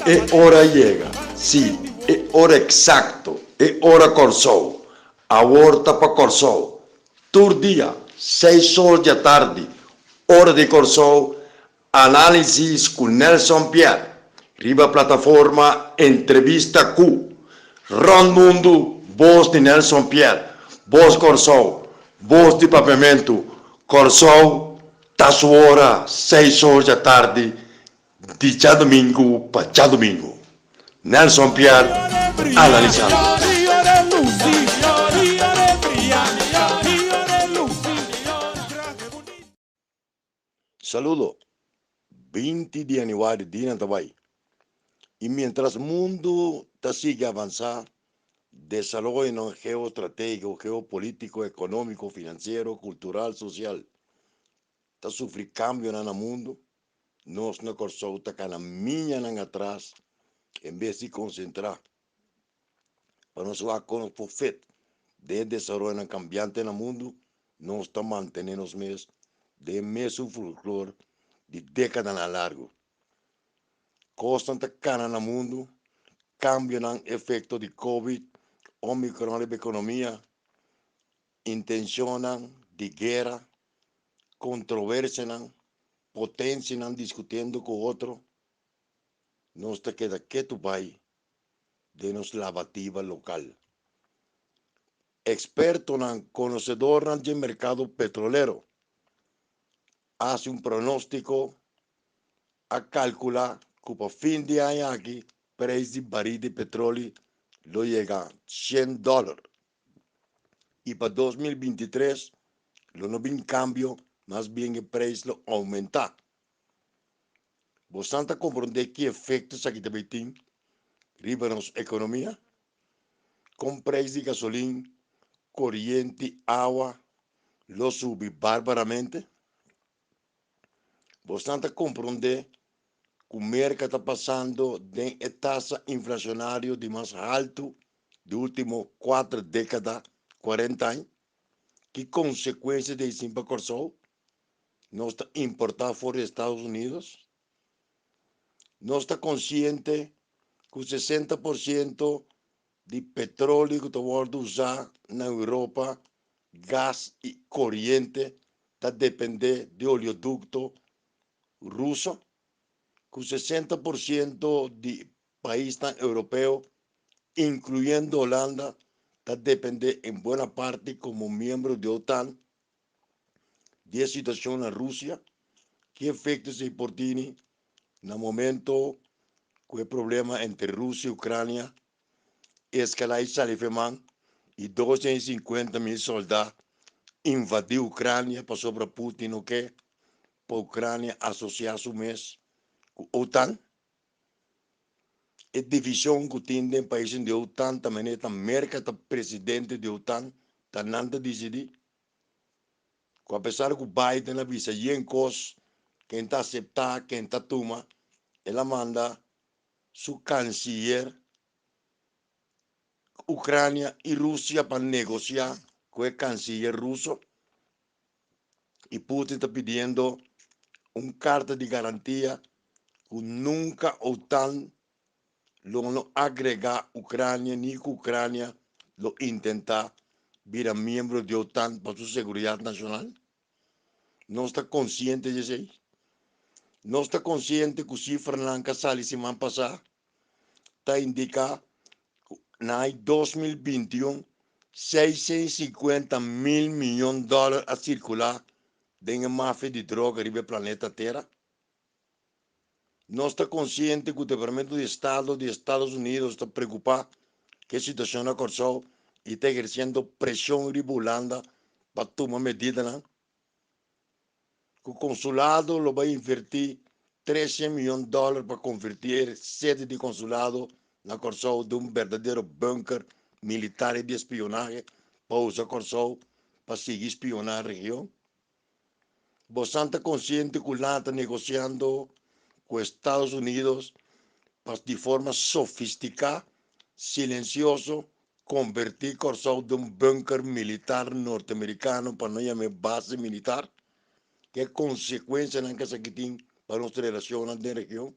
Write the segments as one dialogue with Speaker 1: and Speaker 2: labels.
Speaker 1: E ora yega, sí, e ora eksakto, e ora Kòrsou. Awor ta pa Kòrsou. Tur dia, seis or di atardi, ora di Kòrsou, Análisis ku Nelson Pierre riba plataforma Entrevista Ku. Rònt mundu, bos di Nelson Pierre, bos Kòrsou, bos di Papiamentu, Kòrsou ta su ora, seis or di atardi, di djadumingu pa djadumingu. Nelson Pierre analisando. Saludo. 20 di januari dinan ta bai y mientras mundo ta sigui avansa desaroyonan geostrategico, geopolitico, economico, financiero, cultural, social ta sufri cambionan na mundo, nos na Corsou ta cana miñanan atras en bes di concentra pa nos wak con nos por fit den e desaroyonan cambiante na mundo. Nos ta mantené nos mes den e mesun folklor di dékadanan largu. Kosnan ta kana na mundu, kambionan efekto di Covid, Omicron riba ekonomia, intenshonnan di guera, kontroversianan, potensianan diskutiendo ku otro, nos ta keda ketu bai den nos lavativa lokal. Ekspertonan konosedornan dje merkado petrolero a hasi un pronóstiko, a kalkulá ku pa fin di aña aki preis di baril di petroli lo yega shen dòler i pa 2023 lo no bin kambio, mas bien e preis lo oumentá. Bosan ta komprondé ki efekto esaki ta bai tin riba nos ekonomia? Kon preis di gasolin, koriente, awa lo subi barbaramente? Bosnan ta komprondé ku Merka ta pasando den e tasa inflashonario di mas haltu di ultimo kuater dékada, kuarenta aña? Ki konsekuensia ta isin pa Kòrsou? Nos ta importá for di Estados Unidos? Nos ta konsiente ku 60% di petroleo ku ta wòrdu usá na Europa, gas i koriente ta dependé di oleodukto ruso? Ku 60% di paisnan europeo, inkluyendo Holanda, ta dependé en buena parti komo miembro di OTAN di e situashon na Rusia? Ki efekto esei por tini na momento ku e problema entre Rusia i Ukrania eskalá i sali fe man i 250.000 sòldá invadí Ukrania pasobra Putin no ke pa Ukrania asosiá su mes ku OTAN? E divishon ku tin den paisnan di OTAN ta manera ta Merka ta presidente di OTAN, ta nan ta disidí. Ku apesar ku Biden a bisa yen kos ken ta aseptá, ken ta tuma, el a manda su kansiyer Ukrania i Rusia pa negosiá ku e kansiyer ruso i Putin ta pidiendo un karta di garantia ku nunka OTAN lo no agregá Ukrania ni ku Ukrania lo intentá bira miembro di OTAN pa su seguridat nashonal? Nos ta konsiente di esei? Nos ta konsiente ku sifranan ku a sali siman pasá ta indiká ku na ai 2021 650 mil miyon dòler a sirkulá den e mafia di droga riba e planeta Tera? Nos ta konsiente ku Departamento di Estado di Estados Unidos ta preokupá ku e situashon na Kòrsou i ta ehersiendo preshon riba Hulanda pa tuma medidanan. Ku konsulado lo bai invertí 300 mion dòler pa konvertí e sede di konsulado na Kòrsou den un berdadero bunker militar i di espionahe pa usa Kòrsou pa sigui spioná region. Bosan ta konsiente ku nan ta negosiando ku Estados Unidos pa di forma sofistiká, silensioso, konvertí Kòrsou den un bunker militar norteamerikano, pa no yam'é base militar? Ke konsekuensianan ku esaki tin pa nos relashonnan den region?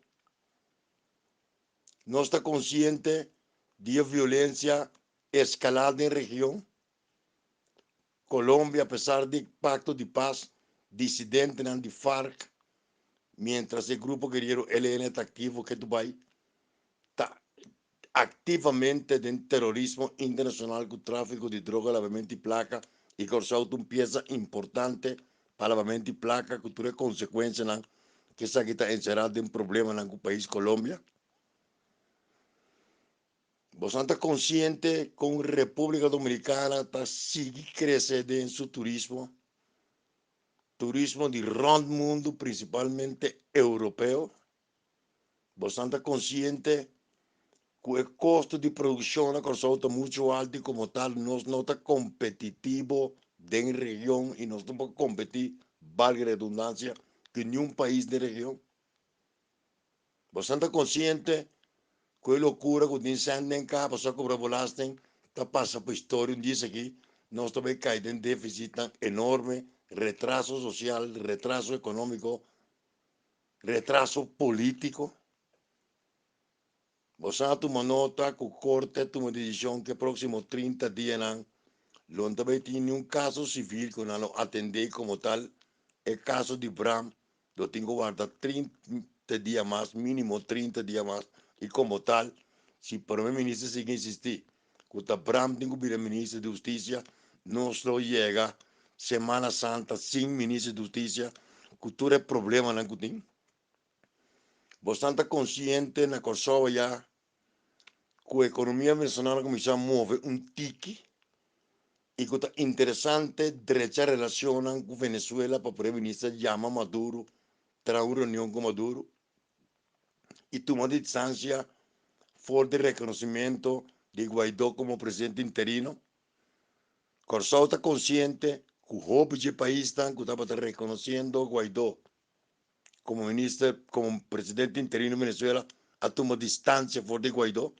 Speaker 1: Nos ta konsiente di e violensia eskalá den region? Colombia, apesar di pakto di pas, disidentenan di FARC, miéntras e grupo guerillero ELN ta aktivo ketu bai, ta aktivamente den terorismo internashonal ku tráfiko di droga, labamentu di plaka i Kòrsou ta un piesa importante pa labamentu di plaka ku tur e konsekuensianan ku esaki ta enserá den problemanan ku pais Colombia. Boso ta konsiente kon Repúblika Dominikana ta sigui krese den su turismo? Turismo di rònt mundu, prinsipalmente europeo. Boso ta konsiente ku e kosto di produkshon na Kòrsou ta muchu altu i komo tal nos no ta kompetitivo den region i nos no por kompetí, balga redundansia, ku niun pais den region? Boso ta konsiente ku e lokura ku tin sèn den kaha pasobra kobra belasting ta pasa pa historia un dies aki nos ta bai kai den defisitnan enorme, retraso sosial, retraso ekonómiko, retraso polítiko? Boso a tuma nota ku korte a tuma desishon ku e próksimo 30 dianan lo no ta bai tin niun kaso sivil ku nan lo atendé i komo tal e kaso di Bram lo tin ku warda 30 dia mas, mínimo 30 dia mas i komo tal si prome minister sigui insistí ku ta Bram tin ku bira minister di hustisia nos lo yega Semana Santa sin minister di hustisia ku tur e problemanan ku tin. Bosnan ta konsiente na Kòrsou ayá ku ekonomia venezolano a kuminsá move un tiki i ku ta interesante drecha relashonnan ku Venezuela pa Prome Minister yama Maduro traha un reunion ku Maduro i tuma distansia for di rekonosimentu di Guaidó komo presidente interino. Kòrsou ta konsiente ku hopi dje paisnan ku tabata rekonosiendo Guaidó komo minister, komo presidente interino di Venezuela a tuma distansia for di Guaidó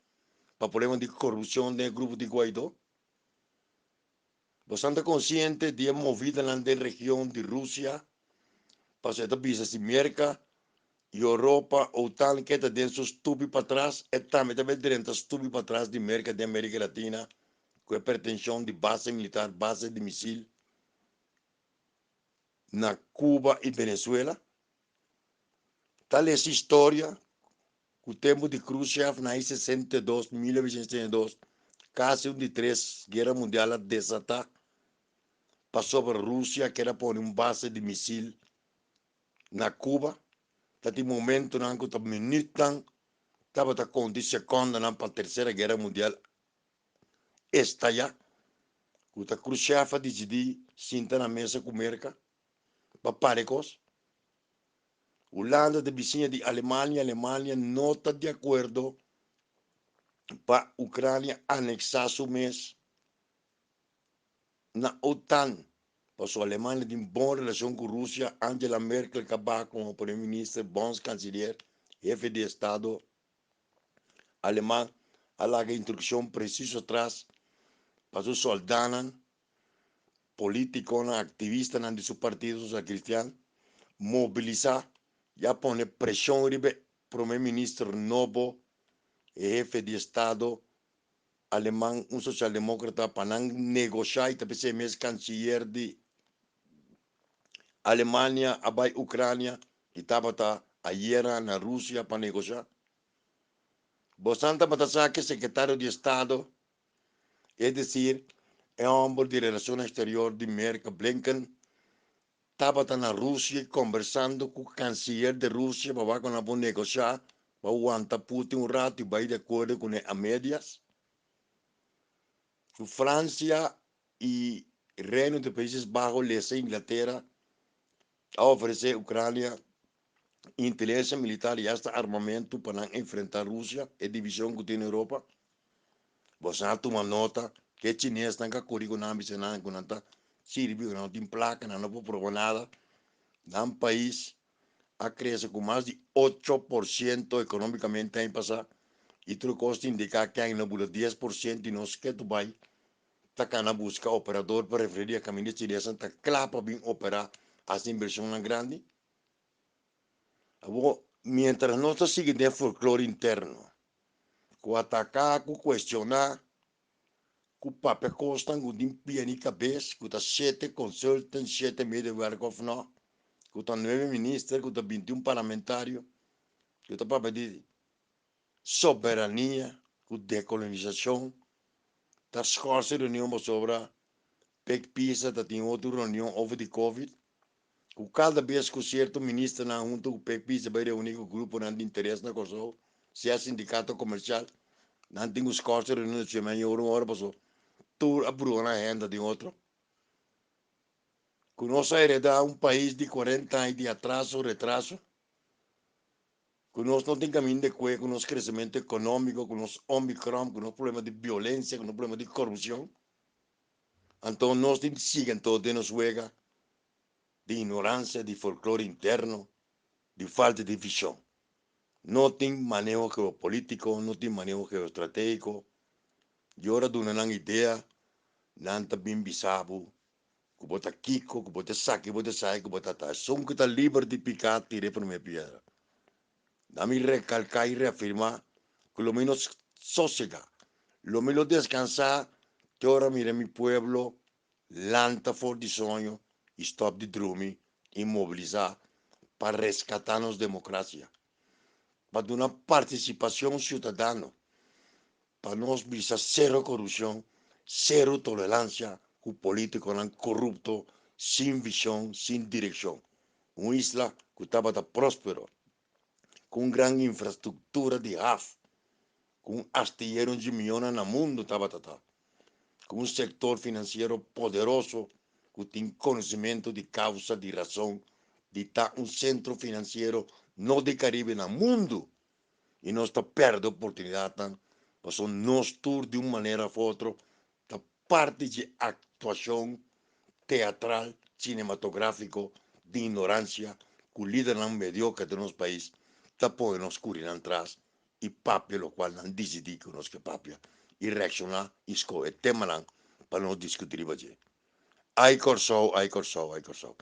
Speaker 1: pa problema di korupshon den e grupo di Guaidó. Bosan ta konsiente di e movidanan den region di Rusia? Pasobra e ta bisa si Merka i Europa, OTAN ke ta den su stupi patras, e tambe ta bai drenta stupi patras di Merka den Amerika Latina ku e pretenshon di base militar, base di misil. Na Cuba y Venezuela. Ta lesa historia cu tempo di Khrushchev na 62, 1962, casi un di tres guera mundial a desata pasobra Rusia kier a pone un base di misil na Cuba. Ta tin momentonan cu ta minuutnan tabata conta y secondanan pa tercera guera mundial estayá ku ta Khrushchev a disidí sinta na mesa ku Merka pa para e kos. Hulanda ta bisiña di Alemania, Alemania no ta di akuerdo pa Ukrania aneksá su mes na OTAN, pasobra Alemania tin bon relashon ku Rusia, Angela Merkel ka baha komo Prome Minister, Bondskanselier, hefe di estado Aleman a laga instrukshon presiso atras pa su sòldánan, polítikonan, aktivistanan di su Partido Sosial Kristian mobilisá i a pone preshon riba e prome minister nobo, e hefe di estado aleman, un sosialdemókrata, pa nan negoshá i ta p'esei mes kansiyer di Alemania a bai Ukrania i tabata ayera na Rusia pa negoshá. Bosan tabata sa ke sekretario di estado, es desir, e hòmber di Relashon Eksterior di Merka, Blinken, tabata na Rusia i kombersando ku kansiyer di Rusia pa wak ku nan por negoshá pa wanta Putin un ratu i bai di akuerdo kuné a medias? Ku Fransia i Reino di Países Baho lesa Inglatera a ofresé Ucrania inteligencia militar i asta armamentu pa nan enfrentá Rusia, e divishon ku tin na Europa. Boso a tuma nota ku e chinesnan ka kuri ku nan bisa nan ku nan ta sirbi ku nan no tin plaka, nan no por proba nada. Nan pais a krese ku mas di 8% ekonomikamente aña pasá i tur kos ta indiká ke aña no bula 10% i nos ketu bai ta kana buska operador pa refereria kaminda chinesnan ta kla pa bin operá hasi invershonnan grandi. Awor, miéntras nos ta sigui den e folklor interno. Ku ataká, ku kuestioná, ku papia kosnan ku tin pia ni kabes, ku ta shete consultant, shete medewerker òf nò, ku ta nuebe minister, ku ta 21 parlamentario, ku ta papia di soberania, ku dekolonisashon, ta skòrs e reunion pasobra Pek Pisa ta tin otro reunion over di Covid, ku kada bes ku sierto ministernan huntu ku Pek Pisa bai reuní ku gruponan di interes na Kòrsou, sea sindikato komersial, nan tin ku skòrs e reunion di media ora, un ora paso tur a bruha nan agenda den otro. Ku nos a heredá un pais di 40 aña di atraso, retraso, ku nos no tin kaminda di kue ku nos kresementu ekonómiko, ku nos Omicron, ku nos problema di violensia, ku nos problema di korupshon. Anto nos tin sigui anto den nos wega di ignoransia, di folklore interno, di falta di vishon. No tin maneho geopolítiko, no tin maneho geostratégiko. I ora duna nan idea, nan ta bin bisa bo ku bo ta kiko, ku bo ta esaki, bo ta esaki, ku bo ta ta. Esun ku ta liber di piká, tira e promé piedra. Na mi rekalká i reafirmá ku lo mi no sosegá, lo mi lo deskansá te ora mira mi pueblo lanta for di soño i stòp di drumi i mobilisá pa reskatá nos demokrasia, pa duna partisipashon siudadano, pa nos bisa sero korupshon, sero toleransia ku polítikonan korupto sin vishon, sin direkshon. Un isla ku tabata próspero, ku un gran infrastruktura di haf, ku un astillero dje mihónan na mundu tabata ta, ku un sektor finansiero poderoso ku tin konosementu di kousa, di rason di ta un sentro finansiero no di Karibe na mundu. I nos ta pèrdè oportunidatnan pasobra nos tur di un manera òf otro ta parti dje aktuashon teatral sinematográfiko di ignoransia ku lidernan mediokre den nos pais ta pone nos kuri nan tras i papia lokual nan disidí ku nos ke papia i reakshoná i skohe temanan pa nos diskutí riba dje. Ai Kòrsou, ai Kòrsou, ai Kòrsou.